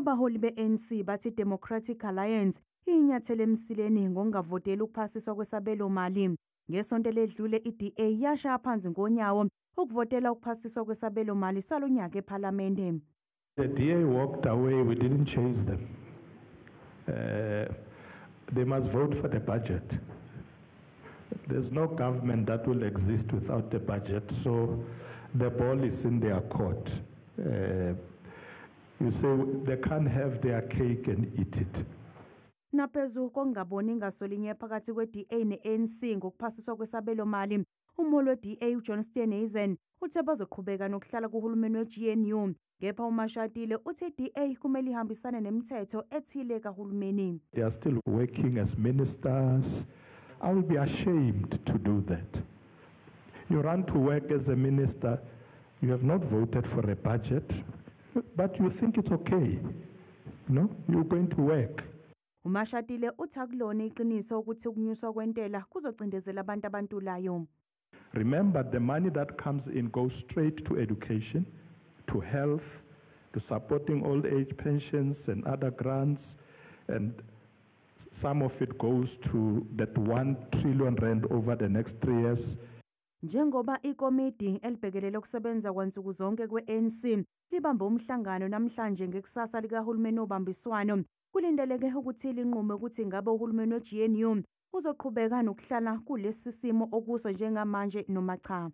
Abaholi be-ANC bathi Democratic Alliance inyathele emsileni ngokungavoteli ukuphasiswa kwesabelomali. Ngesonto eledlule i-DA yashaya phansi ngonyawo ukuvotela ukuphasiswa kwesabelomali salonyaka ePhalamende. The DA walked away, we didn't chase them. They must vote for the budget. There's no government that will exist without the budget, so the ball is in their court. You say they can't have their cake and eat it. Naphezu kokungaboni ngasolinye phakathi kwe-DA ne-ANC ngokuphasiswa kwesabelomali, umholi we-DA uJohn Steenhuisen uthe bazoqhubeka nokuhlala kuhulumeni we-GNU. Kepha uMashatile uthi i-DA kumele ihambisane nemithetho ethile kahulumeni. They are still working as ministers. I will be ashamed to do that. You run to work as a minister, you have not voted for a budget, but you think it's okay. No, you're going to work. uMashatile uthi akulona iqiniso ukuthi ukunyuswa kwentela kuzocindezela abantu abantulayo. Remember, the money that comes in goes straight to education, to health, to supporting old age pensions and other grants, and some of it goes to that R1 trillion over the next 3 years. Njengoba ikomidi elibhekelele ukusebenza kwansuku zonke kwe-ANC libambe umhlangano namhlanje ngekusasa likahulumeni obambiswano, kulindeleke ukuthi linqume ukuthi ngabe uhulumeni we-GNU uzoqhubeka nokuhlala kulesi simo okuso njengamanje noma cha.